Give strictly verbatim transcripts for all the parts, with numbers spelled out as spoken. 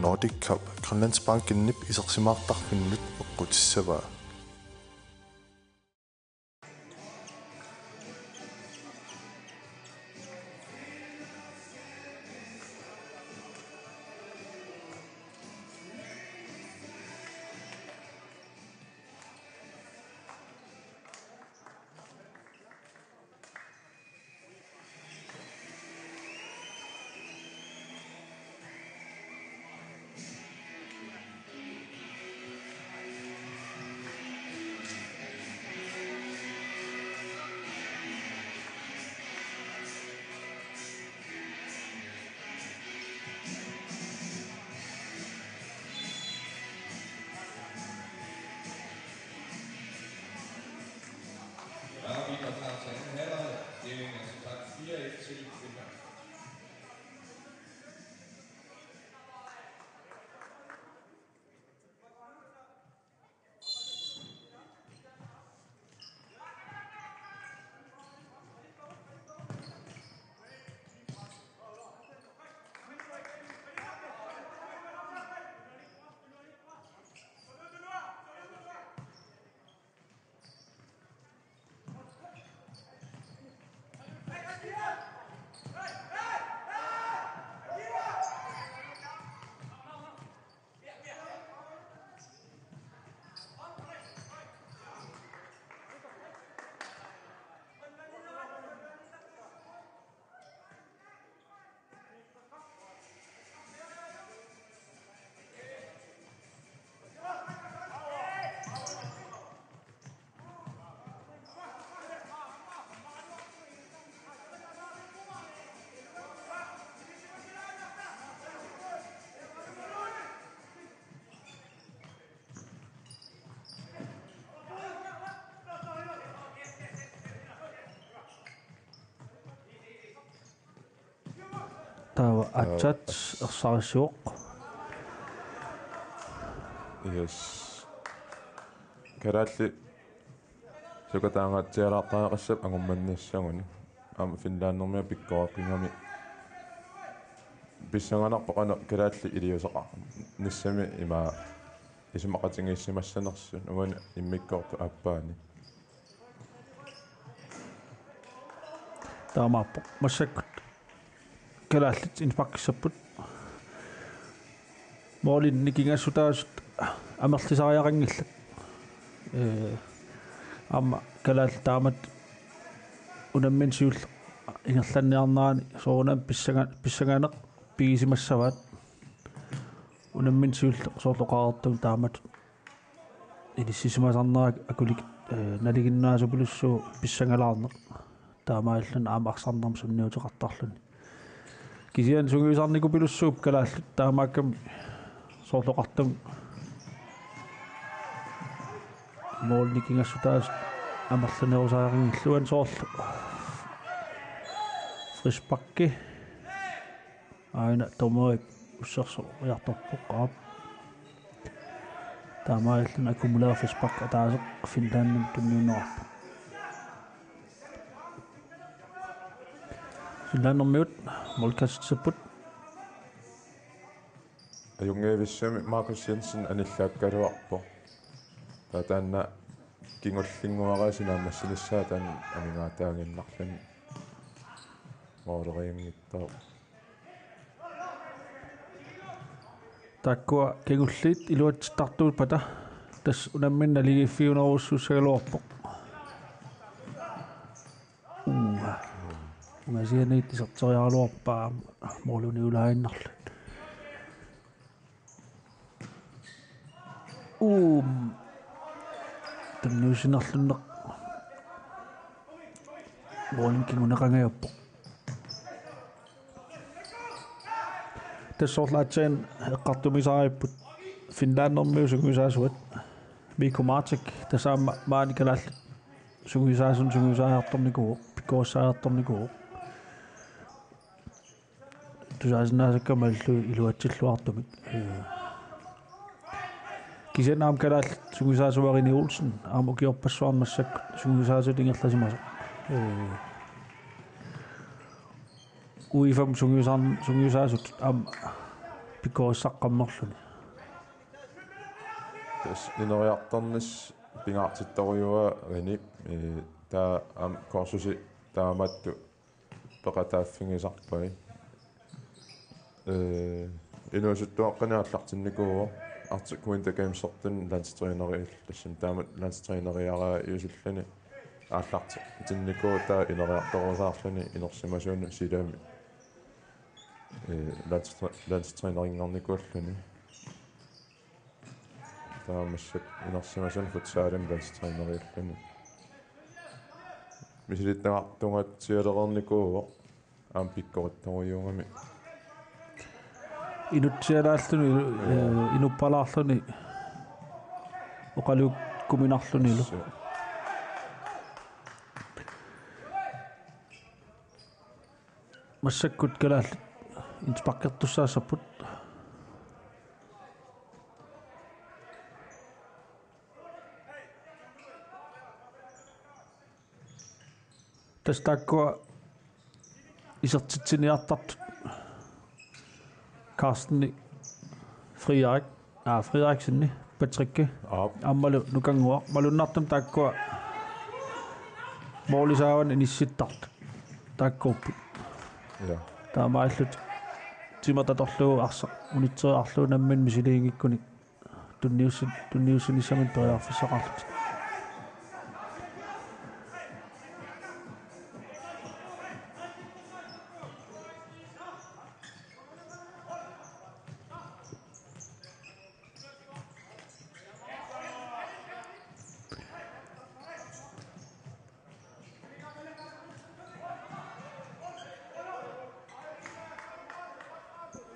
Nordic Cup Grønlandsbankenip isersimaartarfinnut eqqutissavaa. Ja, vi går klar til anden halvleg. Det er en resultat fire et til Finland. Taava aatsaat ersarissivoq. Yes. Kalaallit sukataangaatsialaartariaqassapput angummanniassaguni. Aamma Finlandermiut pikkoreqqigami. Pissanganarpoq qanoq kalaallit iliuuseqarnissami ima isumaqatigiissimassanersut uani immikkoortut aappaanni. Taamaappoq. Massakkut kalaallit indsparkissapput. Målini nikingassutaasut amerlisariaqanngillat. Ee, aamma kalaallit taamatut unammineq siulleq ingerlanniarnerani soorunami pissanga-, pissanganeq pigisimassavaat. Unammineq siulleq soorlu oqareertugut taamatut inissisimasarnerat akulik-, ee, nalinginnaasupilussuuvoq pissangalaarneq. Taamaalilluni aamma arsarnermut sunniuteqartarluni. Kisianni sungiusarnikupilussuupput kalaallit taamaakkami soorlu oqartunga målini nikingassutaasut amerlanerusariaqanngillat, uani soorlu frisparki. Aana dommerip ussersoriartorpoq, aap. Taamaalilluni akkumulaaffispak ataaseq Finlandimut tunniunnerarpoq. Finlandermiut målkastissapput. Ajunngivissumik Markus Jensen anillaakkaluarpoq. Taava taanna kingullinnguara sinaammassinissaa taanna amigaataaginnarluni. Målerianngitsoq. Taakkua kingulliit iluatsittartuuppata tassa unammineq naligiiffiginerussussagaluarpoq. Uunga. Ungasianiit iserteriaraluarpaa målini ulaaginnarluni. Uum. Tunniussinerlunneq. Målini kinguneqangajappoq. Tassa soorlu aatsaat eqqartumisaripput Finlandermiut sungiusaasuat. Mikko Martik, tassa aamma maani kalaallit sungiusaasunut sungiusaajartornikuuvoq, pikkorissaajartornikuuvoq. Tusaasinnaasakka mallu iluatsilluartumik. Ee. Kisianni aamma kalaallit sungiusaasuat René Olsen, aamma ukiorpassuarni massakkut sungiusaasutut ingerlasimasoq. Ee. U I fem sungiusaan-, sungiusaasut aamma Pikorissaqqammerluni. Tassa ineriartornissaq pingaartittorujuaani, ee, taava aamma kursusi taamaattoq peqataaffigisarpai. Ee, inuusuttuaqqanik aallartinnikuuvoq Arctic Winter Gamesertuni landstræneri, tassami taamatut landstræneriaraajusulluni aallartinnikuuvoq, taava ineriartorusaarluni inersimasunut silami, ee, landstre-, landstrænerinngornikuulluni. Taava massakkut inersimasunut futsalimi landstræneriulluni. Misilittagaqartungatsialereernikuuvoq aamma pikkorittorujuugami. Inutsialaarluni, ee, inuppalaarluni oqaluukkuminarlunilu. Suu. Massakkut kalaallit indsparkertussaassapput. Tassa taakkua isertitsiniartartut Carsteni, Frederik, aa, Frederiksenni, Patrikki, aap, aammalu Nukannguaq, malunnartumik taakkua moolisaavani inissittartut taakkuupput. Ja. Taamaalillutik timeq atorlugu arsaq unitseriarlugu nammineq misiliigikkunik tunniussin-, tunniussinissaminnik periarfissaqarlutik.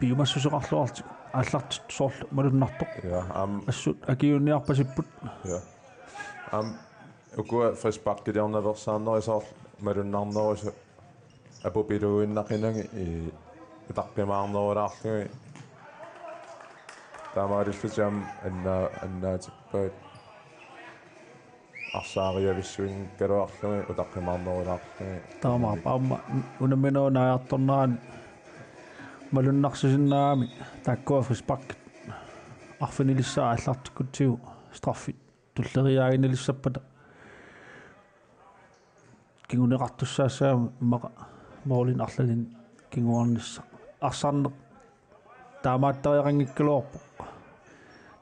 Piumassuseqarluarlutik aallartittoq soorlu malunnartoq. Ja, aamma assut akiuunniarpasipput. Ja. Aamma ukua frisparkiliornaveersaarnerit soorlu malunnarnerusut apupiluinnaqinagit, ee, utaqqimaarnerulaarlugit. Taamaalillutik aamma annaa-, annaatippaat. Arsaariavissuinngikkaluarlugit utaqqimaarnerulaarlugit. Taamaappoq aamma unamminerup naajartornerani malunnarsisinnaagami taakkua frisparkit arfinilissaat aallartikkutsigu straffit tulleriiaaginnalissappata kinguneqartussaassagami immaqa moolinik arlalinnik kinguarnissaq. Arsarneq taamaattariaqanngikkaluarpoq.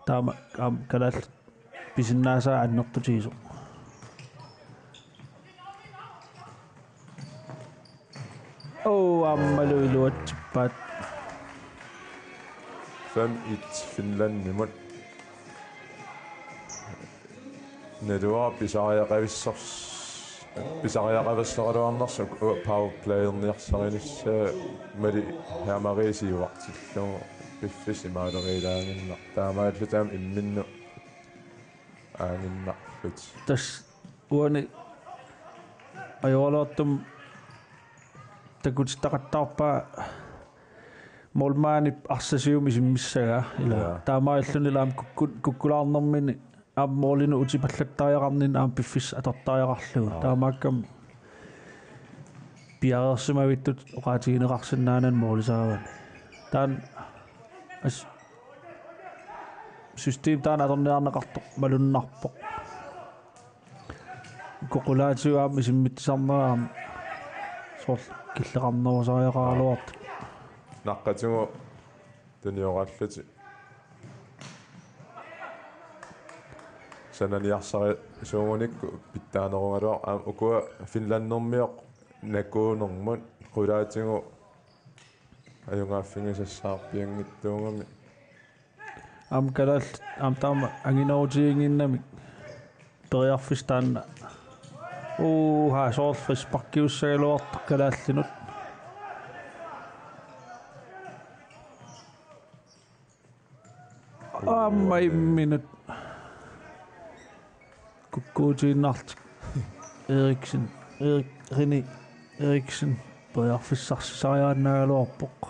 Taama aamma kalaallit pisinnaasaat annertutigisoq. Oo, aammalu iluatsippaat. Fem et Finlandimut. Naluara pisariaqavissor-, pisariaqavissoraluarnersoq powerplayerniarsarinissaa, Malik Hermansen siuartillugu piffissaq imaaleriilaaginnarpoq. Taamaalillutik aamma imminnut aaginnarlutik. Tassa uani ajoraluartumik takutittaqattaarpaa målmandip arsaq siumut isimmissagaa, ilaa. Ja. Taamaalilluni aamma kukku-, kukkulaarnermini aamma målinut utipallattariaqarninni aamma piffissaq atortariaqarlugu. Aa. Taamaakkami piareersimavittut oqaatigineqarsinnaanani målisaavani. Taanna as-, system taanna atorniarneqartoq malunnarpoq. Uku qulaatigut aamma isimmitsisarnerat aamma soorlu killeqarnerusariaqaraluartut. Naqqatigut tunioraallutik sananiarsarisuugunikku pitsaanerugaluarpoq. Aamma ukua Finlandermioq nakuunermut qulaatigut ajugaaffigisassaarpianngitsuugami. Aamma kalaallit aamma taama anginerutiginnginnamik periarfissaq taanna. Uha, soorlu frisparkiussagaluartoq kalaallinut. Aamma imminut kukkuutiinnarlutik. Eriksen, Erik, René Eriksen periarfissarsisariaannaagaluarpoq.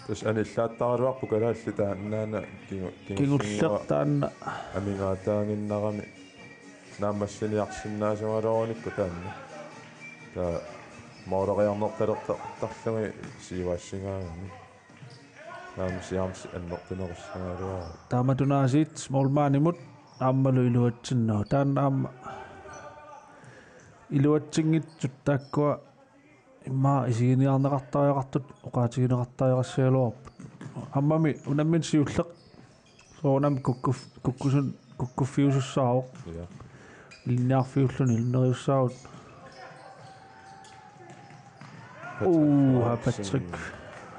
Tassa anillaattaraluarpoq kalaallit taannaana kingu-, kingulliup kingulliup taanna amigaataaginnarami naammassiniarsinnaasugaluarunikku taanna. Taava Mooleriarnertalertartarlugit siuassigaangami. Naamik siaamsi annertunerussagaluarpoq. Taamatunaasiit målmandimut aammalu iluatsinnut. Taanna aamma iluatsinngitsut taakkua immaqa isiginiarneqartariaqartut oqaatigineqartariaqassagaluarput. Aammami unammineq siulleq. Soorunami kukkuf-, kukkusun-, kukkuffiusussaavoq. Ja. Ilinniarfiulluni ilunniussaagut. Uha, Patrick.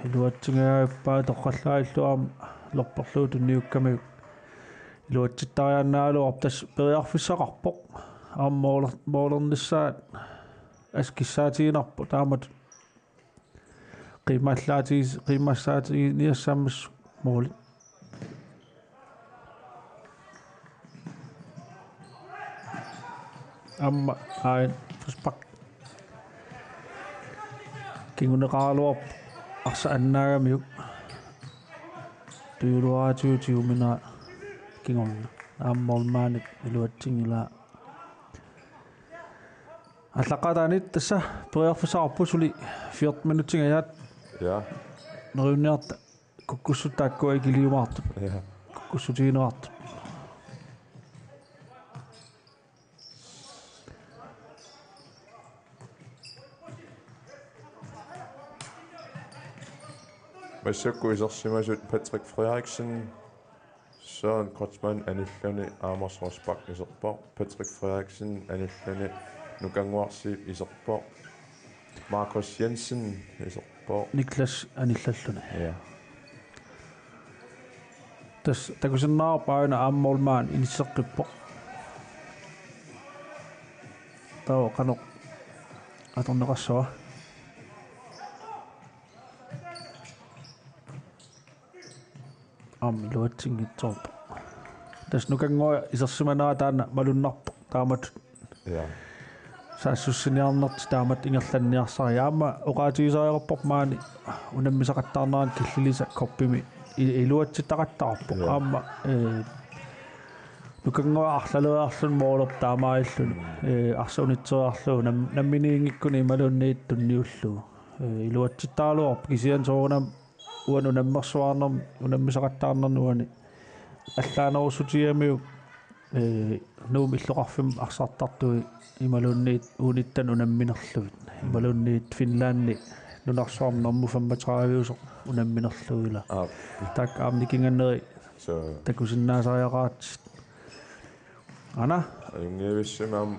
Iluatsingajappaa toqqallaarlugu aamma lorperlugu tunniukkamiuk. Iluatsittariaannaagaluarpoq, tassa periarfissaqarpoq. Aamma mooler-, moolernissaa askissaatiginarpoq taamatut. Qiimmallaatiis-, qiimmassaatiginiassammassuk moolit. Aamma aajuna frispark. Kinguneqaraluarpoq arsaq annaagamiuk. Tujuluaraatigut tiguminera kingorna. Aamma målmandip iluatsinngilaa. Aallaqqaataaniit tassa periarfissaqarpoq, suli fjorten minutsingajaat. Ja. Neriunniarta kukkussut taakkua ikiliumaartut. Ja. Kukkussutigineqartut. Massakkut isersimasut Patrick Frederiksen, Søren Kreutzmann anilluni Amos Rosbach iserpoq, Patrick Frederiksen anilluni Nukannguaq Zeeb iserpoq, Markus Jensen iserpoq. Niklas anillalluni. Ja. Tassa takusinnaavarput aajuna aamma målmand inisseqqippoq. Taava qanoq atorneqassava? Aamma iluatsinngitsoorpoq. Tassa Nukannguaq isersimanera taanna malunnarpoq taamatut. Ja. Saassussiniarnertik taamatut ingerlanniarsarigaat. Aamma oqaatigisariaqarparput maani unammisaqattaarnerani killiliisa cuppimi i-, iluatsittaqattaarpoq. Ja. Aamma, eh, Nukannguaq arlaleriarluni moolerpoq taamaalilluni. Mm. Eh, arsaq unitseriarlugu nam-, namminiinngikkuni imaluunniit tunniullugu. Eh, iluatsittaraluarpoq kisianni soorunami uani unammersuarnermi, unammisaqattaarnermi uani allaanerussutigigamiuk, eh, Nuummi illoqarfimmi arsartartui imaluunniit uunittanni unamminerlugit. Mm. Imaluunniit Finlandi nunarsuarmi nummer femogtredive-usoq unamminerlugu ila. Aap. Taakku aamma nikinganerit. Suu. Takusinnaasariaqaratsigit. Aana. Ajunngivissumik aamma.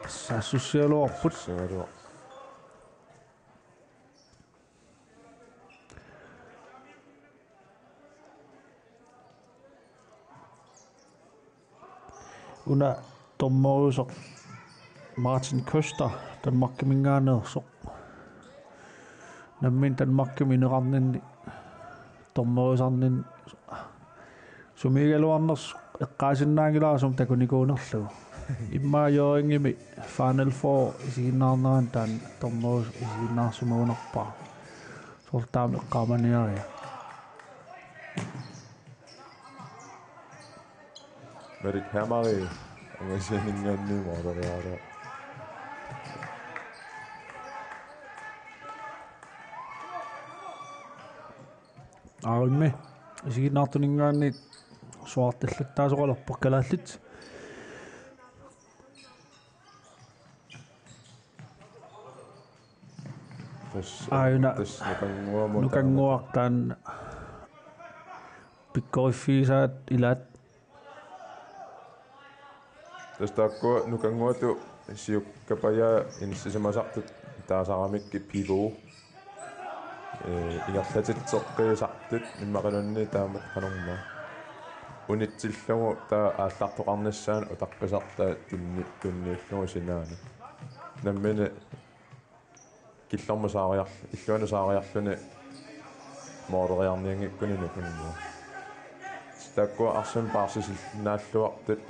Saassussigaluarput. Saassussigaluarput. Una dommeriusoq Martin Köster, Danmarkiminngaanneersoq. Nammineq Danmarkimi ineqarninni dommeriusarninni sumiigaluarnersoq eqqaasinnaanngilara sumut takunikuunerlugu. Immaqa Hjørringimi Final Four isiginnaarnerani taanna dommeriusoq isiginnaarsimagunarpara. Soorlu taama eqqaamaniaria. Malik Hamari angasianinngaanniit mooleriaraluaq. Aammi isiginnaartuninngaanniit suaartallattaasoqalerpoq kalaallit. Tassa, aajuna tassa Nukannguamut Nukannguaq taanna pikkoriffigisaat ilaat. Tassa taakku Nukannguatut siukkapajaat inissisimasartut taasaramikkit pivot. Eh, ingerlatitseqqiisartut immaqaluunniit taamatut qanormaa. Unitsillugu taava aallartoqarnissaanut utaqqisartaa tunni-, tunniullugu sinaanut. Nammineq killormut saariar-, illuanut saariarluni mooleriarnianngikkuni Nukannguaq. Taakkua arsamik paarsisinnaallugit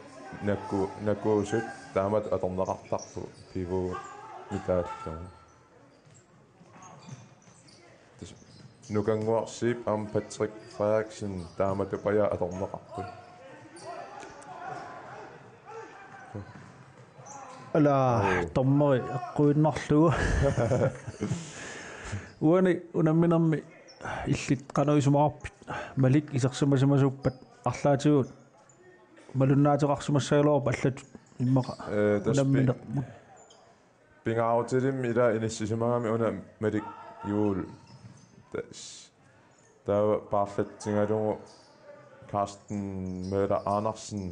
naku-, nakuusut taamatut atorneqartarput pivot mitaallugu. Tassa Nukannguaq Zeeb aamma Patrick Frederiksen taamatupajaat atorneqarput. Ala, dommeri eqquinnarlugu. Uani unamminermi illit qanoq isumaqarpit? Malik isersimasimasuuppat arlaatigut malunnaateqarsimassagaluarpat allatut immaqa. Ee, tassa pi-, unamminermut. Pingaarutilimmi ila inissisimagami una Malik Juul. Tassa taava paarlatsigalugu Carsten Møller Andersen.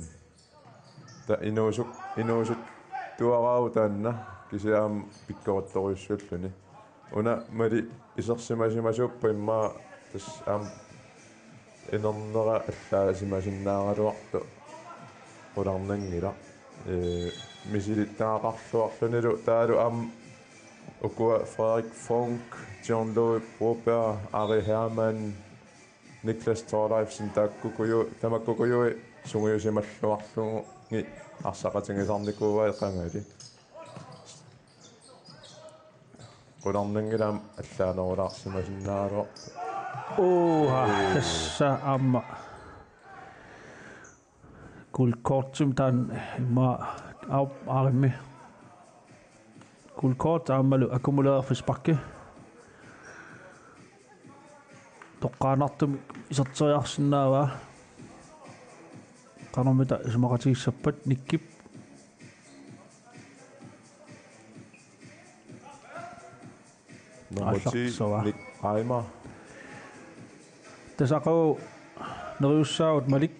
Taava inuusuk-, inuusuttuaraavoq taanna kisianni aamma pikkorissorujussuulluni. Una Malik isersimasimasuuppat immaqa tassa aamma inernera allaasimasinnaagaluartoq qularnanngilaq. Ee, misilittagaqarluarlunilu taavalu aamma ukua Frederik Funch, John Louis Broberg, Ari Hermann, Niklas Thorleifsen taakkukuju-, tamakkukujuit sungiusimalluarlugit arsaqatigisarnikuuai qangali. Qularnanngilaq aamma allaanerulaarsimasinnaagaluarpoq. Uha, tassa aamma. Gult kortimik taanna immaqa au-, aarimmi. Gult kort aammalu akkumulereret frisparki. Toqqaannartumik iserteriarsinnaavaa. Qanormita isumaqatigissappat Nikkip. Nummer ti, aallartisavaa. Nick Reimer. Tassa aqagu neriussaagut Malik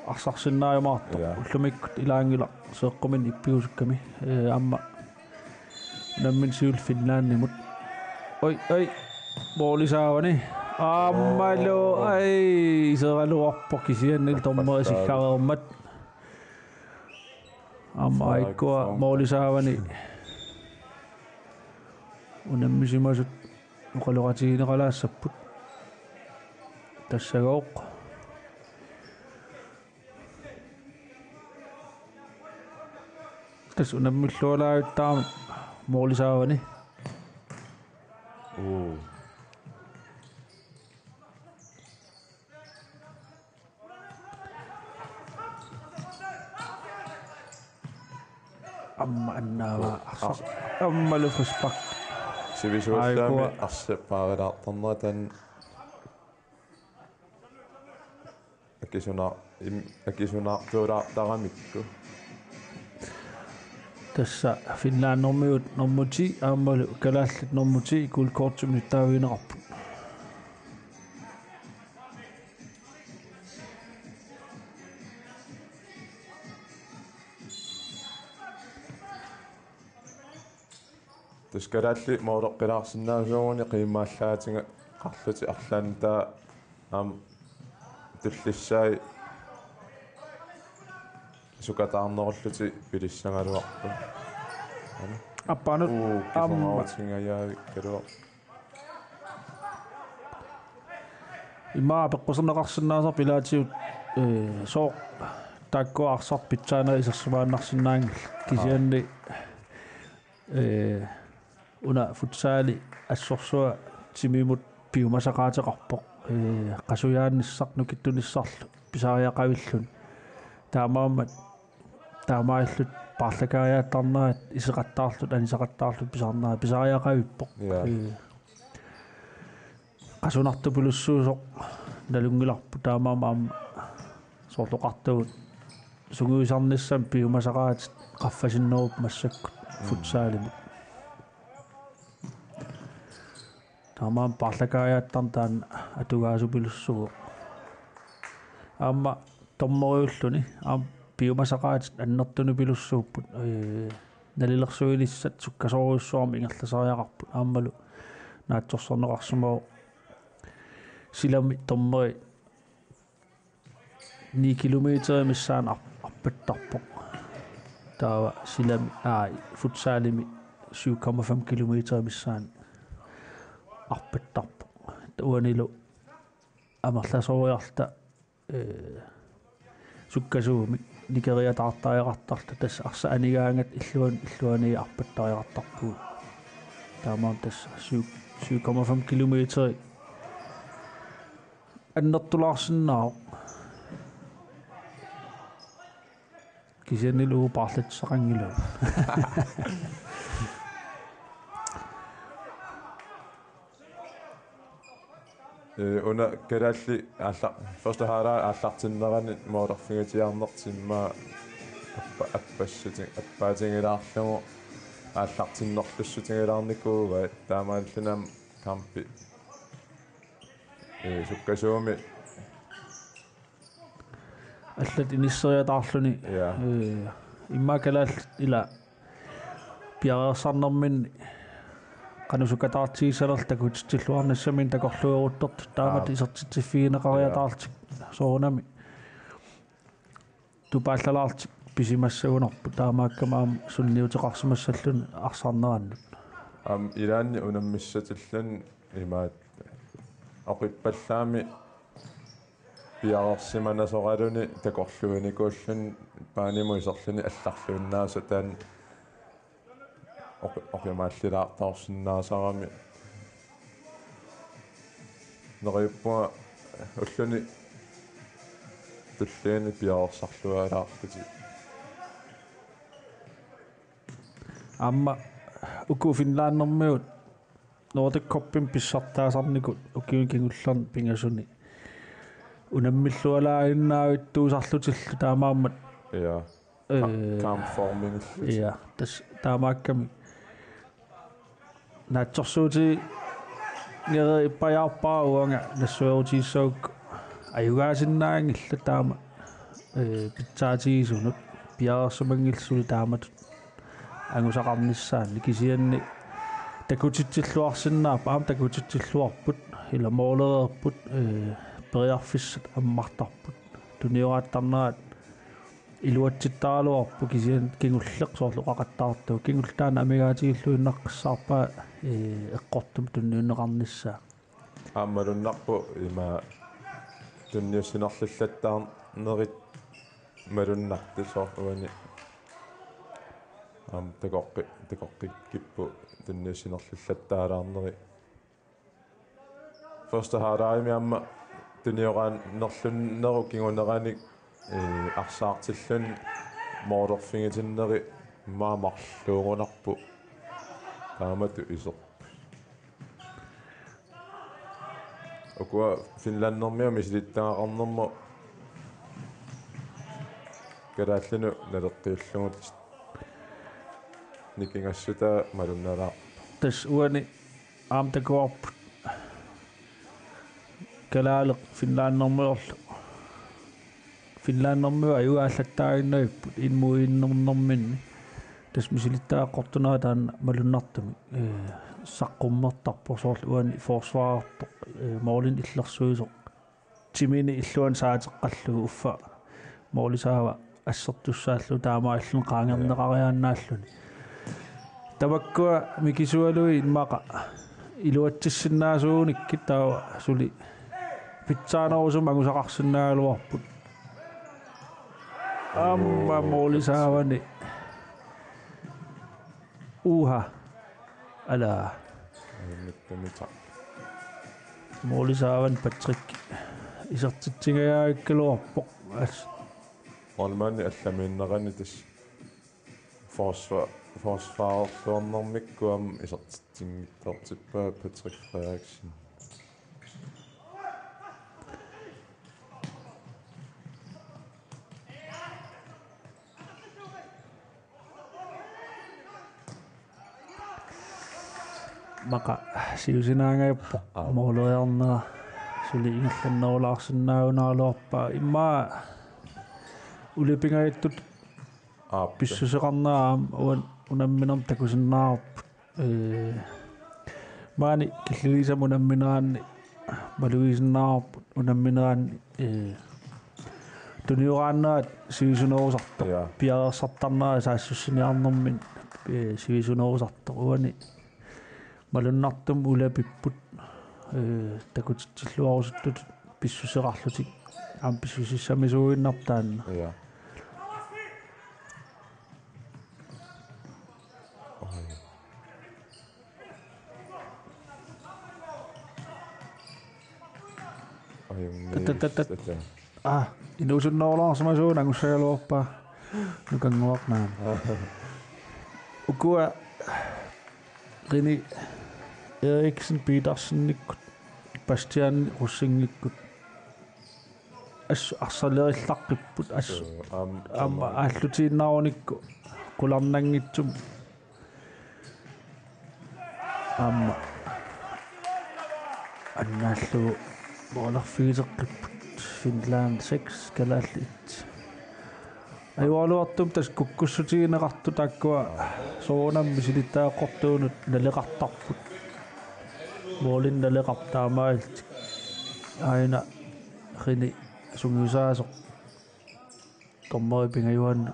arsarsinnaajumaartoq. Ja. Ullumikkut ilaanngilaq seeqquminnik ippigusukkami. Ee, aamma unammineq siulleq Finlandimut. Oj, oj. Måli saavani. Aammalu, oo, ai, iseraluarpoq kisianni dommeri siggareermat. Aamma aajuku måli saavani unammisimasut oqaloqatigineqalaassapput. Tassagooq. Tassa unammillualaartarami måli saavani. Uu. Aamma annaavaa. Arsaq. Aammalu frispark. Sivisuallaamik. Aajuku. Arsaq paarilaartarnera taanna akisunaar-, im-, akisunaartuulaartaramikku. Tassa Finlandermiut nummer ti, aammalu kalaallit nummer ti, gult kortimik nittaavigineqarput. Tassa kalaallit måleqqilaarsinnaasuuguni qiimmaallaatiga qarlutik arlaannik taava aamma tullissaat sukataarnerullutik pilissagaluarput. Aappaanut. Uu, aamma. Kifungarutingajavikkaluaq. Immaqa peqquserneqarsinnaasarpoq ilaatigut, ee, sooq taakkua arsartut pitsaanerit isersimaannarsinnaanngillat. Aa. Kisianni, ee, una futsali assorsuaq timimut piumasaqaateqarpoq. Ee, qasujaannissaq nukittunissarlu pisariaqavilluni. Taamaammat taamaalillutik paarlakaajaattarnerat iseqattaarlutik anisaqattaarlutik pisarnerat pisariaqavippoq. Ja. Ee, qasunartupilussuusoq nalunngilarput, taamaammat aamma soorlu oqartugut sungiusarnissamut piumasaqaatit qaffasinnerupput massakkut. Mm. Futsalimut. Taamaammat paarlakaajaattarneq taanna atugaasupilussuuvoq. Aamma dommeriulluni, aamma piumasaqaatit annertunerupilussuupput, ee, nalilersuinissat sukkasoorujussuarmik ingerlasariaqarput. Aammalu naatsorsorneqarsimavoq silami dommeri ni kilometer missaani ar-, arpattarpoq. Taava silami, aa, futsalimi syv komma fem kilometer missaani arpattarpoq. Uanilu amerlasooriarluta, ee, sukkasuumik nikeriataartariaqartarluta, tassa arsaq anigaangatta illuan-, illuanni arpattariaqartarpugut. Taamaammat tassa syv, syv komma fem kilometer annertulaarsinnaavoq. Kisianni uagut paarlatsissaqanngilagut. Ee, una kalaallit aalla-, første halvleg aallartinnerani målerfigitiaarnertimma appa-, appassuti-, appaatigilaarlugu aallartinnerlussutigilaarnikuugaat taamaalilluni kampi. Ee, sukkasuumik Allat inisseriataarluni. Ja. Ee, immaqa kalaallit ila piareersarnerminni qanoq sukkataartigissanerlutik takutitsilluarnissaminnik takorluueruttortut taamatut. Aap. Isertitsiffigineqariataarlutik soorunami tupaallalaarlutik pisimassagunarput taamaakkami aamma sunniuteqarsimassalluni arsarnerannut. Aamma ilaanni unammissatilluni imaat oqippallaammi piareersimanasoraluni takorluuinikuulluni paanimut iserluni allarluinnaasut taanna oqi-, oqimaallilaartorsinnaasarami. Neriuppunga ulluni tulliani piareersarlualaarlutik. Aamma uku Finlandermiut Nordic Cupimi pissartaasarnikut ukiuni kingullerni pingasuni unammillualaannavittuusarlutillu taamaammat. Ja. Ee, Kampformingillutik. Ja, tassa taamaakkami naatsorsuutigereerpajaarpara uanga nassuerutigissagukkit ajugaasinnaanngillat taama, ee, pitsaatigisunut piareersimanngillat suli taamatut angusaqarnissaannik kisianni takutitsilluarsinnaapput aamma takutitsilluarput ila målereerput, ee, periarfissat ammartarput tunioraattarnerat iluatsittaraluarpoq kisianni kingulleq soorlu oqaqattaartuuvoq kingulleq taanna amigaatigilluinnaqqissaarpaa, ee, eqqortumik tunniunneqarnissaa. Aamma malunnarpoq ima tunniussinerlullattaarnerit malunnartut soorlu uani. Aamma takoqqi-, takoqqikkipput tunniussinerlullattaalaarneri. Første halvlegimi aamma tunioraannerlunnerup kinguneranik, ee, arsaartilluni målerfigitinneri immaqa marluugunarput taamatut iserput. Ukua Finlandermiut misilittagaqarnermut kalaallinut naleqqiullugu nikingassutaa malunnalaarpoq. Tassa uani aamma takuarput kalaaleq Finlandermiorlu. Finlandermiut ajugaallattaaginnarput inuunerminni. Tassa misilittagaqartunera taanna malunnartumik, ee, saqqummertarpoq soorlu uani forsvarerpoq, ee, målinik illersuisoq. Timini illuanut saateqqallugu uffa målisaava assertussaallugu taamaalilluni qaangerneqariaannaalluni. Tamakkua mikisualuit immaqa iluatsissinnaasuunikkit taava suli pitsaanerusumik angusaqarsinnaagaluarput. Aamma målisaavani. Uha. Ala. Ajunngittumita. Målisaavani Patrick isertitsingajaakkaluarpoq. As. Målmandi allamiinnerani tassa forsva-, forsvarerluarnermikkut aamma isertitsinngitsoortippaa Patrick Frederiksen. Maqa siusinaangajappoq. Aap. Måleriarnera suli ingerlannerulaarsinnaagunaraluarpaa immaqa ulapingajuttut. Aap. Pissuseqarnera aamma uan unamminermi takusinnaavarput. Ee, maani killiliisami unammineranni malugisinnaavarput unammineranni, ee, tunioraannerat sivisunerusartoq. Ja. Piareersartarnera saassussiniarnermini, ee, sivisunerusartoq uani malunnartumik ulapipput, ee, takutitsilluarusuttutut pissuseqarlutik aamma pissusissamisuuinnarpoq taanna. Ja. Oj. Ajunngilaq. Tatatata. Aa, inuusunnerulaarsimasuuvoq angussagaluarpaa. Nukannguaq naamik. Ukua René Eriksen Petersenikkut, Bastian Rosingikku. As-, arsalerillaqqippput, as-, Suu, aam-, aamma aamma aallutiinnarunikku qularnanngitsumik. Aamma annaallugu målerfigiteqqipput, Finland seks, Kalaallit et. Ajugaluartumik tassa kukkussutigineqartut taakkua soorunami misilittagaqartuunut naleqartarput. Målinik naleqartarput taamaalillutik. Aajuna René sungiusaasoq. Dommeri pingajuanni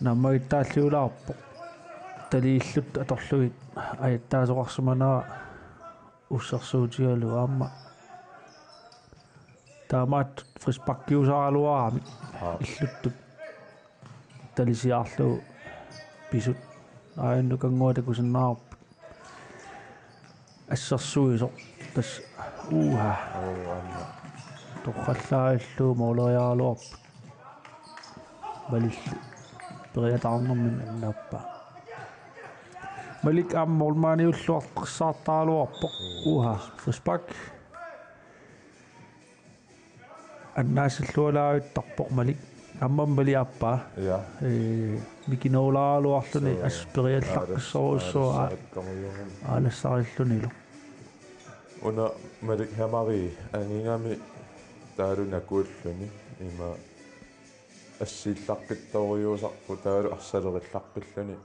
naammagittaalliulaarpoq. Taliillutik atorlugit ajattaasoqarsimanera ussersuutigalugu aamma. Taamaattut frisparkiusaraluaramik. Aa. Illuttut talisiarlugu pisut. Aajuna nukannguaq takusinnaavarput. Assersuisoq tassa, uha. Oo, aamma. Torrallaallugu måleriaraluarput. Malilli periataarnermini annaappaa. Malik aamma målmandiulluartaqissaartaraluarpoq. Uha, frispark. Annaasillualaavittarpoq Malik. Aamma Malik aappaa. Ja. Ee, mikinerulaaraluarluni. Suu. Assut periallaqqissorujussuuvoq aa-, aalassarittorujussuuvoq. Aalassarillutillu. Una Malik Hamari angugami taavalu nakuulluni. Ima assiillaqqittorujussuusarpoq taavalu arsalerillaqqilluni.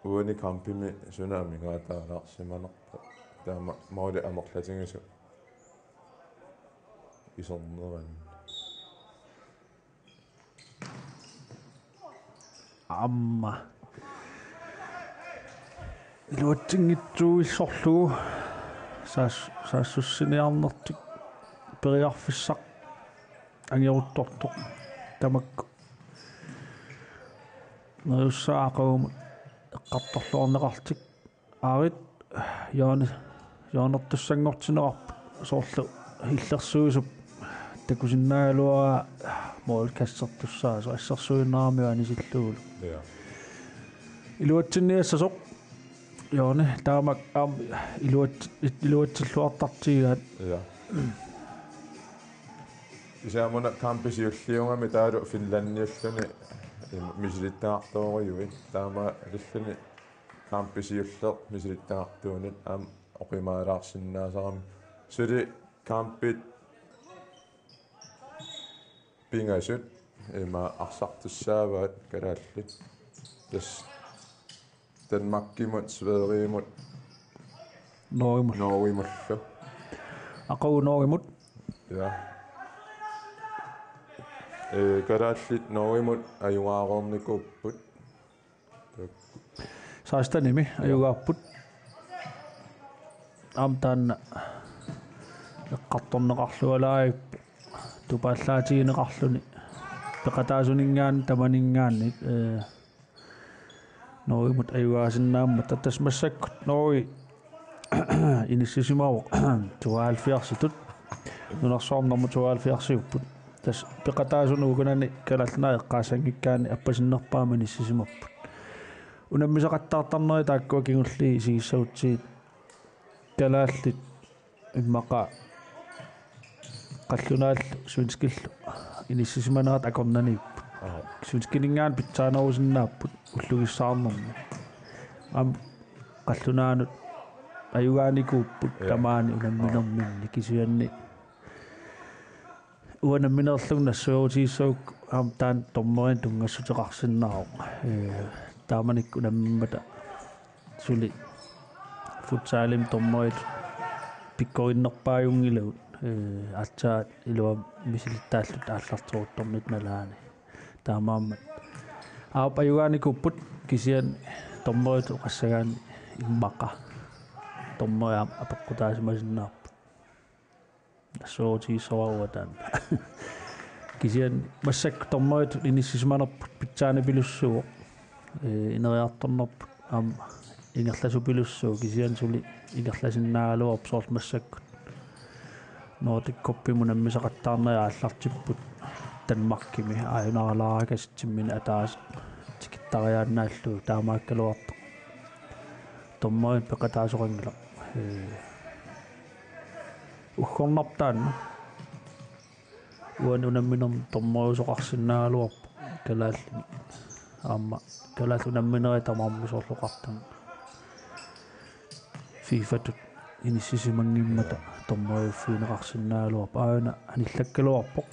Uani kampimi suna amigaataalaarsimanerpoq. Taama måli amerlatigisut isernerani. Aamma. Iluatsinngitsuuillugu saas-, saassussiniarnertik periarfissaq angeruttortoq tamakku. Neriussaaq aqagumut eqqartorluarneqarlutik. Aarit, Johannes, Johannertussanngortinneqarput soorlu illersuisup takusinnaagaluaraa målkastertussaasoq assersuinnaramiuk anisillugulu. Ja. Iluatsinniassasoq. Johanne, taamak aamma iluat-, iluatsilluartartigigaat. Ja. Kisianni una kampi siulliugami taavalu Finlandiulluni im-, misilittagaqartorujuit. Taamaalilluni kampi siulleq misilittagaqartuunut aamma oqimaalaarsinnaasarami. Suli kampit pingasut ima arsartussaavaat kalaallit. Tassa Danmarkimut, Sverigimut. Norgemut. Norgemullu. Aqagu Norgemut. Ja. Ee, kalaallit Norgemut ajugaareernikuupput. Sekstenimi ajugaapput. Aamma taanna eqqartorneqarlualaarpoq tupaallaatigineqarluni peqataasuninngaanniit tamaninngaanniit, ee, Norgemut ajugaasinnaammata. Tassa massakkut Norge inissisimavoq tooghalvfjerdsitut. Nunarsuarmi nummer tooghalvfjerdsiupput. Tassa peqataasunut ukunani Kalaallit Nunaat eqqaassanngikkaanni appasinnerpaamik inissisimapput. Unammisaqattaartarnerit taakkua kingulliit isigissagutsigit kalaallit immaqa qallunaallu svenskillu inissisimanerat akornanniipput. Aa. Svenskininngaanniit pitsaanerusinnaapput ullugissaarnermi. Aamma qallunaanut ajugaanikuupput. Ja. Tamaani unamminerminni kisianni uanga nammineerlunga nassuerutigissagukku aamma taanna dommerinik tunngassuteqarsinnaavoq. Ee, taamanikkut unammimmata suli futsalimi dommeritut pikkorinnerpaajunngilagut, ee, aatsaat iluamik misilittaallutik aallarteruttornitta nalaani. Taamaammat aap ajugaanikuupput kisianni dommeritut oqassagaanni immaqa dommeri aamma apeqqutaasimasinnaapput. Nassuerutigissavara uanga taanna. Kisianni massakkut dommeritut inissisimanerput pitsaanipilussuuvoq. Ee, ineriartornerput aamma ingerlasupilussuuvoq kisianni suli ingerlasinnaagaluarpoq soorlu massakkut. Nordic Cupimut unammisaqattaarnerit aallartipput Danmarkimi, aajunaralaarikasitsiminni ataaseq tikittariaannaallugu, taamaakkaluartoq dommerit peqataasoqanngilaq. Ee, uggornarpoq taanna. Uani unamminermi dommeriusoqarsinnaagaluarpoq kalaallinik. Aamma kalaallit unamminerit tamarmik soorlu oqartunga FIFA-tut inissisimanngimmat dommeriuffigineqarsinnaagaluarpoq. Aajuna anillakkaluarpoq.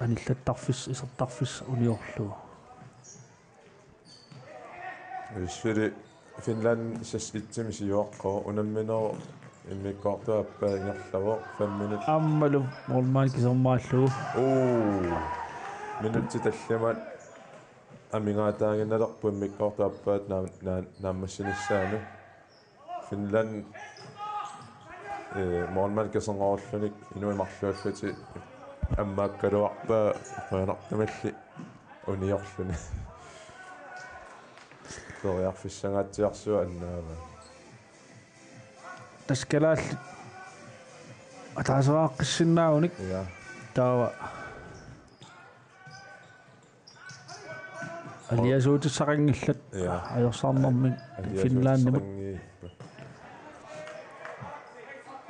Anillattarfissaq, isertarfissaq uniorlugu. Issuli Finland seks et-imi siuaqqavoq, unamminerup immikkoortup aappaa ingerlavoq, fem minut. Aammalu målmand kisermaallugu. Uu. Minutsit tallimat amigaataaginnalerput immikkoortup aappaata naam-, naa-, naammassinissaanut. Finland, ee, målmand kiserngorullutik inuit marluullutik ammaakkaluarpaa qujanartumilli uniorluni. Periarfissangaatsiarsuaq annaavaa. Tassa kalaallit ataaseqaqqissinnaavaat. Ja. Taava aliasuutissaqanngillat. Ja. Ajorsarnermik Finlandimut. Aliasuutissaqanngiippat.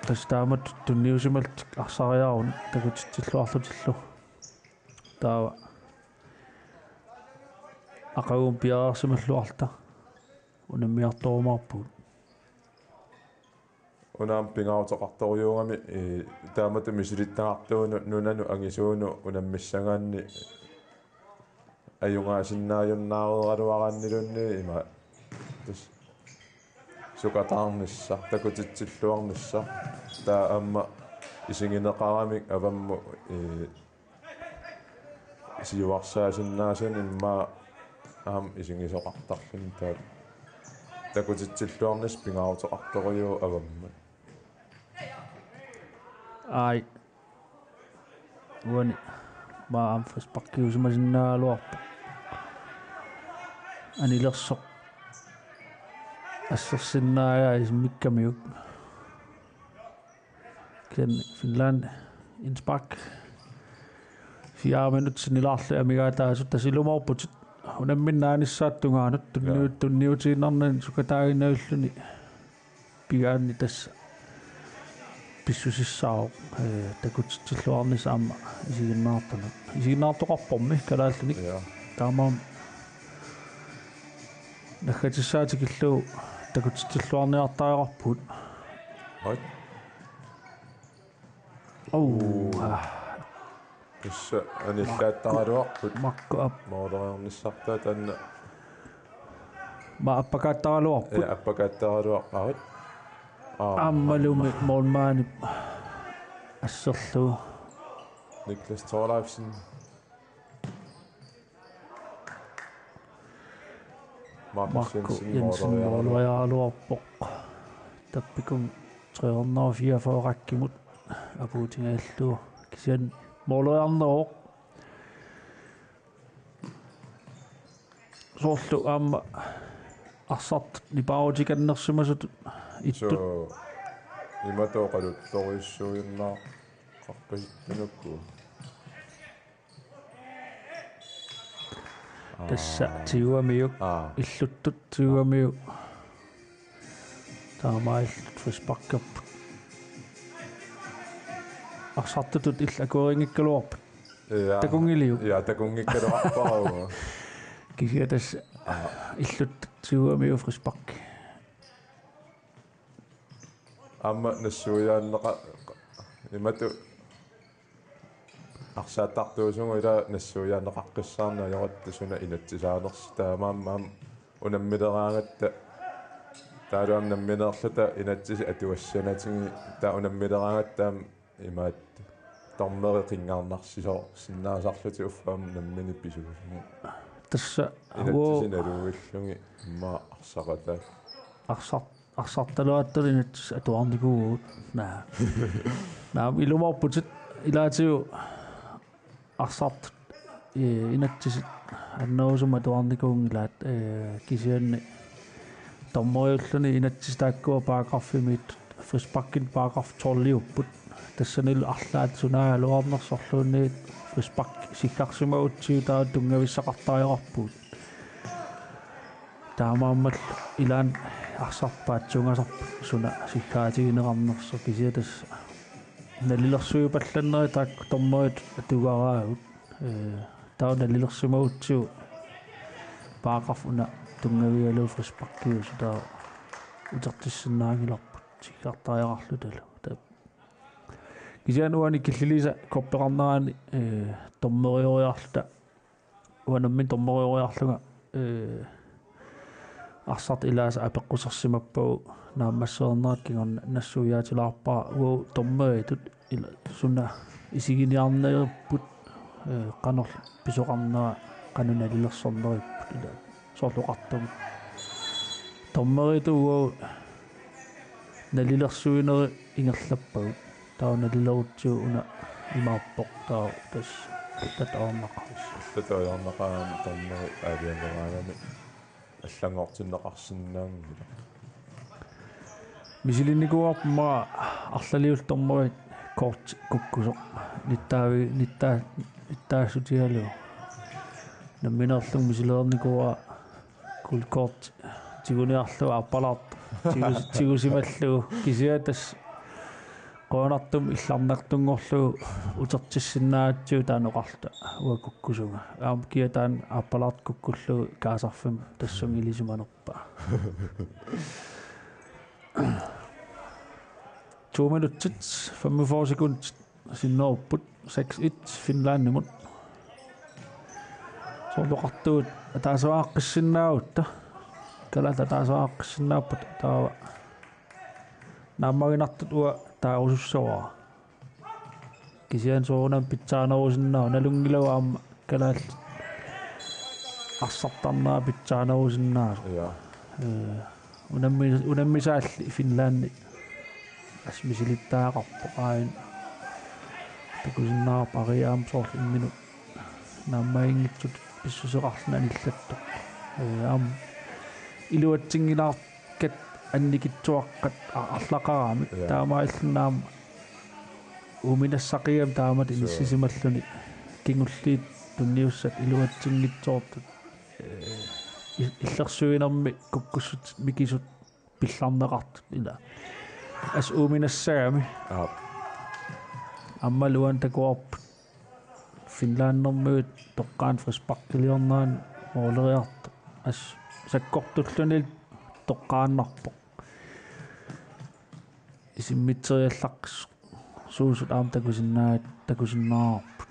Tassa taamatut tunniusimallutik arsariarunik takutitsilluarlutillu. Taava aqaguani piareersimalluarluta unammiartorumaarpugut. Una aamma pingaaruteqartorujuugami, ee, taamatut misilittagartuunut nunanut angisuunut unammissagaanni ajugaasinnaajunnaareeraluaraanniluunniit ima tassa sukataarnissaq, takutitsilluarnissaq. Taava aamma isigineqaramik avammut, ee, siuarsaasinnaasuni immaqa aamma isigisoqartarluni taava takutitsilluarnissaq pingaaruteqartorujuuvoq avammut. Ai. Uani. Maanna aamma frisparkiusimasinnaagaluarpoq. Anilersoq. Assersinnaagaa isimmikkamiuk. Kisianni Finland indspark. Fire minut sinnilaarlugit amigaataasut, tassa ilumoorputit unamminnaanissaata tungaanut tunniu-, ja, tunniutiinnarnani sukataaginnavilluni pigaanni tassa pissusissaavoq, ee, takutitsilluarnissaq aamma isiginnaartunut. Isiginnaartoqarpormi kalaallinik. Ja. Taamaammat naggatissaata tikillugu takutitsilluarniartariaqarpugut. Oj. Au. Uu. Ah. Tassa anillaattaraluarput. Makku aap. Mooleriarnissartaa taanna. Maanna appakaattaraluarput. Ja, appakaattaraluarput. Aa. Aammalumi målmandip asserlugu. Niklas Thorleifsen. Markus Jensen mooleriaraluarpoq. Tappikumi tre hundrede og fireogfyrre rækkimut apuutigalugu. Kisianni mooleriarneruvoq. Soorlu aamma arsartut nipaarutikannersimasutut ittut. Suu, imatut oqaluttorujussuujunnaaqqaarpasittunukku. Tassa tyvemiuk. Aa. Illuttut tyvemiuk. Taamaalillutik frisparkerput. Arsartutut illit akuerinngikkaluarput. Ja. Takunngiliuk? Ja, takunngikkaluarpara. Kisianni tassa, aa, illuttut tyvemiuk frispark. Aamma nassuiaanneqa-, imatut arsaattartuusugut ila nassuiaanneqaqqissaarneq ajoratta suna inatsisaanersoq, taamaammat aamma unammileraangatta taavalu aamma nammineerluta inatsisit atuassanatigit, taava unammileraangatta aamma imaattoq dommerit qinngarnarsisoorsinnaasarlutik uffa aamma nammineq pisuusugut. Tassa inatsisit naluillugit immaqa arsaqataat. Arsart-, arsartaluattut inatsisit atuarnikuuvugut. Naa. Naamik, ilumoorputit ilaatigut arsartut, ee, inatsisit annerusumik atuarnikuunngilaat, ee, kisianni dommeriulluni inatsisit taakkua paragraffimiittut, frisparkinik paragraf tolviupput. Tassanilu arlaat sunaaluarnersorluunniit frispark siggarsimagutsigu taava tunngavissaqartariaqarpugut. Taamaammallu ilaanni arsarpaatsuungasarput suna siggaatigineqarnersoq, kisianni tassa nalilersuipallannerit taakku dommerit atugaraagut. Ee, taava nalilersimagutsigu paragraf una tunngavigalugu frisparkiusoq taava utertissinnaanngilarput siggartariaqarlutalu. Taava kisianni uani killiliisa koppeqarnerani, ee, dommerioriarluta, uanga nammineq dommerioriarlunga, ee, arsartut ilaasa apeqqusersimappagu naammassereernerat kingorna nassuiaatilaarpara uagut dommeritut ila suna isiginiarnerupput, ee, qanorlu pisoqarnera, qanoq nalilersorneripput ila soorlu oqartunga. Dommeritut uagut nalilersuinerit ingerlappagut. Taava nalilerutsigu una imaappoq taava tassa allatut ajornaqaaq. Allatut ajornaqaaq, dommeri aalajangereerami allanngortinneqarsinnaanngilaq. Misilinnikuuarput immaqa arlaliullu dommerit korti kukkusoq. Nittaavi-, nittaa-, nittaassutigalugu. Nammineerlunga misilereernikuuara gult kort tiguniarlugu aappalaartoq tigus-, tigusimallugu, kisianni tassa qujanartumik illarnartunngorlugu utertissinnaagatsigu taanna oqarluta uanga kukkusunga. Aamma kia taanna aappalaartoq kukkullugu kaasarfimmi tassunga ilisimanerpaa. To minutsit, femogfyrre sekundit sinnerupput, seks et Finlandimut. Soorlu oqartugut ataasiaqqissinnaagutta. Kalaat ataasiaqqissinnaappat taava naammaginartut uanga taarusussavara. Kisianni soorunami pitsaanerusinnaavoq, nalunngilagut aamma kalaallit arsartarnerat pitsaanerusinnaasoq. Ja. Ee, unammi-, unammisaalli Finlandi assut misilittagaqarpoq aajuna. Takusinnaavarput aamma soorlu imminut naammaginngitsutut pissuseqarluni anillattoq. Ee, aamma iluatsinngilaartoq kat annikitsuaqqat a-, arlaqaramik. Ja. Taamaalilluni aamma uuminassaqigami taamatut. Suu. Inissisimalluni kingulliit tunniussat iluatsinngitsoortut, ee, i-, illersuinermi kukkussutit mikisut pillarneqartut ila. Assut uuminassagami. Aap. Aammalu uani takuarput Finlandermiut toqqaannaq frisparkiliornerani mooleriartoq. Assut sakkortulluni toqqaannarpoq. Isimmiteriallaqqissuusut aamma takusinnaa-, takusinnaavarput.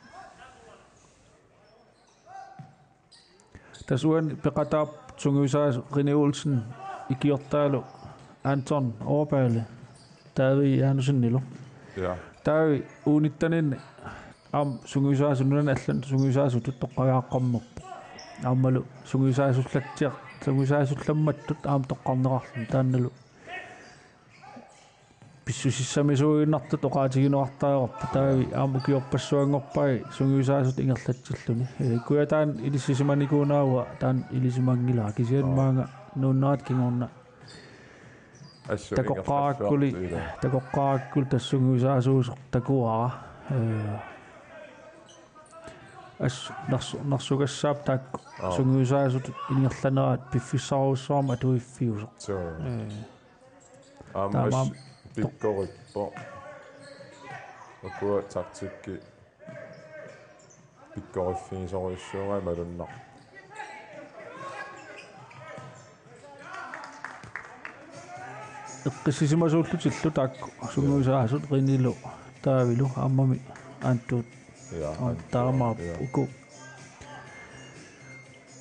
Tassa uani peqataapput sungiusaasut René Olsen ikiortaalu Anton Overballe David Janussenilu. Ja. David U nitteninni aamma sungiusaasut, nunani allanut sungiusaasutut toqqagaaqqammerpoq. Aammalu sungiusaasullatsiar-, sungiusaasullammattut aamma toqqarneqarluni taannalu pissusissamisuuinnartutut oqaatigineqartariaqarpoq. David aamma ukiorpassuanngorpai sungiusaasutut ingerlatsilluni. Ee, kujataani ilissisimanikuunaavoq taanna ilisimanngilara, kisianni. Aa. Maanga nuunnerata kingorna assut takoqqaarakkuli, ingerlalluartut, ila. Takoqqaarakkuli tassa sungiusaasuusoq takuara. Ee, assut nersu-, nersugassaapput taakku. Aa. Sungiusaasutut ingerlanerat piffissarujussuarmik atuiffiusoq. Suu. Ee. Aamma taamaam-, assut pikkorippoq. Ukua taktikki pikkoriffigisorujussuugai malunnarpoq. Eqqissisimasuullutillu taakku sungiusaasut Renelu, Davilu, aammami Antuut. Ja, aamma Antuut, taamaappoq, ja. Uku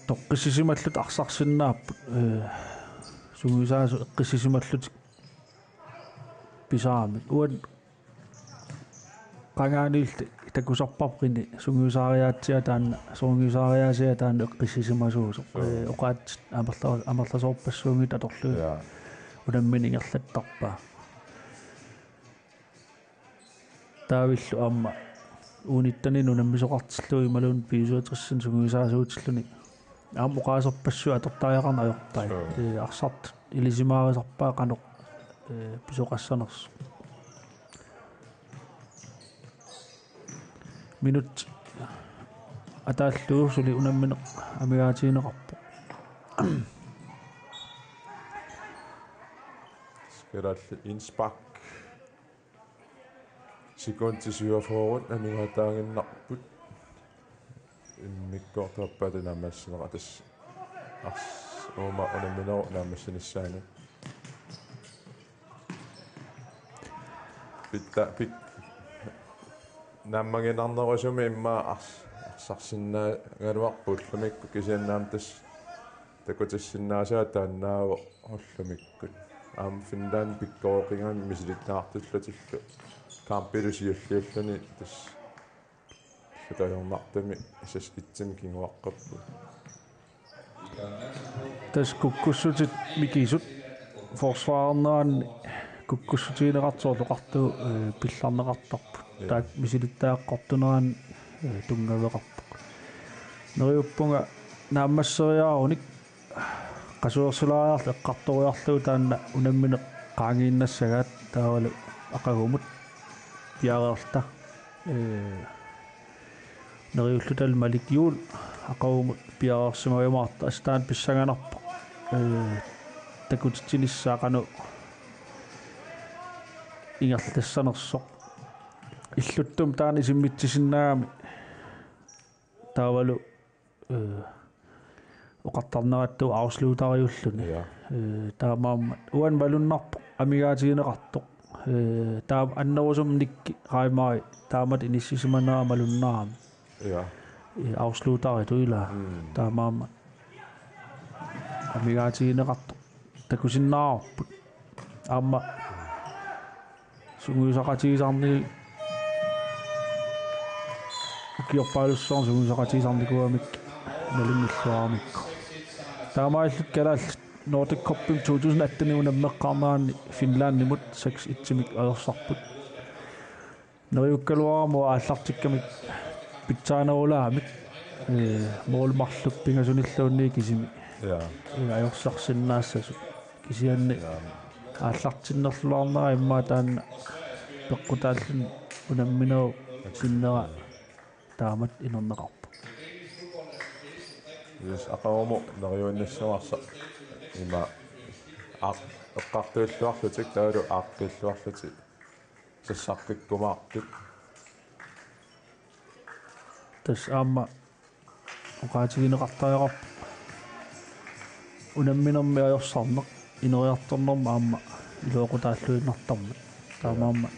toqqissisimallutik arsarsinnaapput, ee, sungiusaasut eqqissisimallutik pisaramik. Uani qangaaniilli takusarparput Rene sungiusaariaatsiaa taanna, sungiusaariaasia taanna eqqissisimasuusoq. Suu. Ee, oqaatsit amerla-, amerlasoorpassuunngitsut atorlugit. Ja. Unammineq ingerlattarpaa. Davillu aamma U nitteninni unammisoqartillugu imaluunniit B syvogtresini sungiusaasuutilluni aamma oqaaserpassuit atortariaqarneq ajorpai. Suu. Ee, arsartut ilisimaarisarpaat qanoq, ee, pisoqassanersoq. minut ataallugu suli unammineq amigaatigineqarpoq. Kalaallit indspark. Sekundi syvogfyrre amigaataaginnarput. Immikkoortorpata naammassineqartoq tassa ars-, uuma unamminerup naammassinissaanut. Pitta-, pik-, naammaginarnerusumik immaqa ars-, arsarsinnaagaluarpoq ullumikkut kisianni aamma tassa takutissinnaasaat taannaavoq ullumikkut. Aamma Finland pikkoriqigami misilittaartullutillu. Kampilu siulliulluni tassa illutajornartumik seks et-imik kinguaqqapput. Tassa kukkussutit mikisut forsvarernerani kukkussutigineqartoq oqartoq, eh, pillarneqartarput. Ja. Taakku misilittagaqartunerani, eh, tunngaveqarpoq. Neriuppunga naammasseriaarunik qasuersilaariarlugu eqqartoriarlugu taanna unammineq qaangiinnassagaat taavalu aqagumut piareerluta. Ee, neriullutalu Malik Juul aqagumut piareersimajumaartoq assut taanna pissanganarpoq. Ee, takutitsinissaa qanoq ingerlatissanersoq. Illuttumi taanna isimmitsisinnaagami taavalu, ee, oqartarnerattut afslutteriulluni. Ja. Ee, taamaammat uani malunnarpoq amigaatigineqartoq. Ee, taama annerusumik Nicky Reimer taamatut inissisimanera malunnarami. Ja. Ee, afslutteritut ilaa. Mm. Taamaammat amigaatigineqartoq. Takusinnaavarput. Aamma sungiusaqatigisarni-, ukiorpaalussuarni sungiusaqatigisarnikuugamik nalunngilluaramikku. Taamaalillutik kalaallit Nordic Cupimi to tusind atten unammeqqaarnerani Finlandimut seks et-imik ajorsarput. Neriukkaluarama aallartikkamik pitsaanerulaamik, ee, mål marluk pingasunilluunniit kisimi. Ja. Ee, ajorsarsinnaassasut. Kisianni aallartinnerluarnera immaqa taanna peqqutaalluni unamminerup sinnera taamatut inerneqarpoq. Yes, aqagumut neriuinnassavarsi ima aaq-, eqqartuilluarlutik taavalu aaqqilluarlutik sassartikkumaartut. Tassa aamma oqaatigineqartariaqarpoq unamminermi ajorsarneq ineriartornermi aamma iluaqutaalluinnartarmat. Taamaammat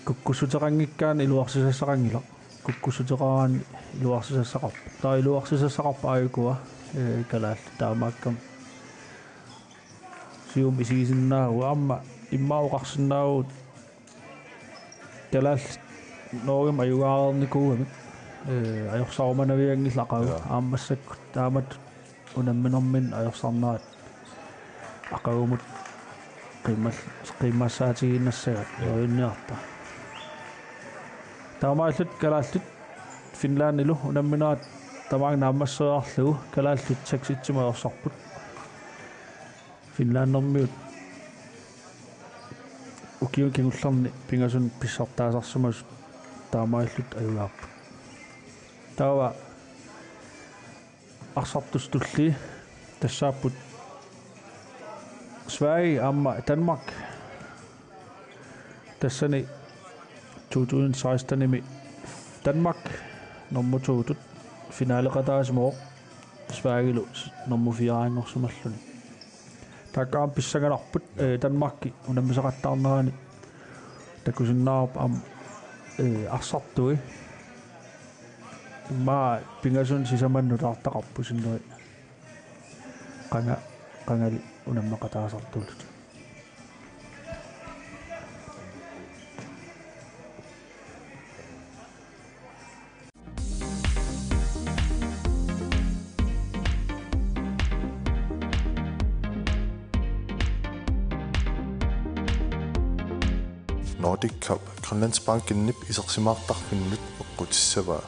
kukkussuteqanngikkaanni iluarsisassaqanngilaq. Kukkussuteqaraanni iluarsisassaqarpoq. Taava iluarsisassaqarpoq aajukua, ee, kalaallit taamaakkami. Siumut isigisinnaavagut aamma immaqa oqarsinnaavugut kalaallit Norgemi ajugaareernikuugamik, ee, ajorsarumanavianngillat aqagu. Ja. Aamma massakkut taamatut unamminerminni ajorsarnerat aqagumut qiimmal-, qiimmassaatigiinnassagaat. Ja. Neriunniarta. Taamaalillutik kalaallit Finlandilu unamminerat tamaanga naammasseriarlugu kalaallit seks et-imik ajorsarput. Finlandermiut ukiuni kingullerni pingasunut pissartaasarsimasut taamaalillutik ajugaapput. Taava arsartussat tullii tassaapput Sverige aamma Danmark. Tassani to tusind sekstenimi Danmark nummer to-tut finaleqataasimavoq Sverigelu nummer fire-nngorsimalluni. Taakku aamma pissanganarput, ee, Danmarki unammisaqattaarnerani takusinnaavarput aamma, ee, arsartui. Immaqa pingasunut sisamani nutaartaqarput sinneri qanga-, qangali unammeqataasartuulut. Nordic Cup Grønlandsbankenip isersimaartarfinnut eqqutissavaa.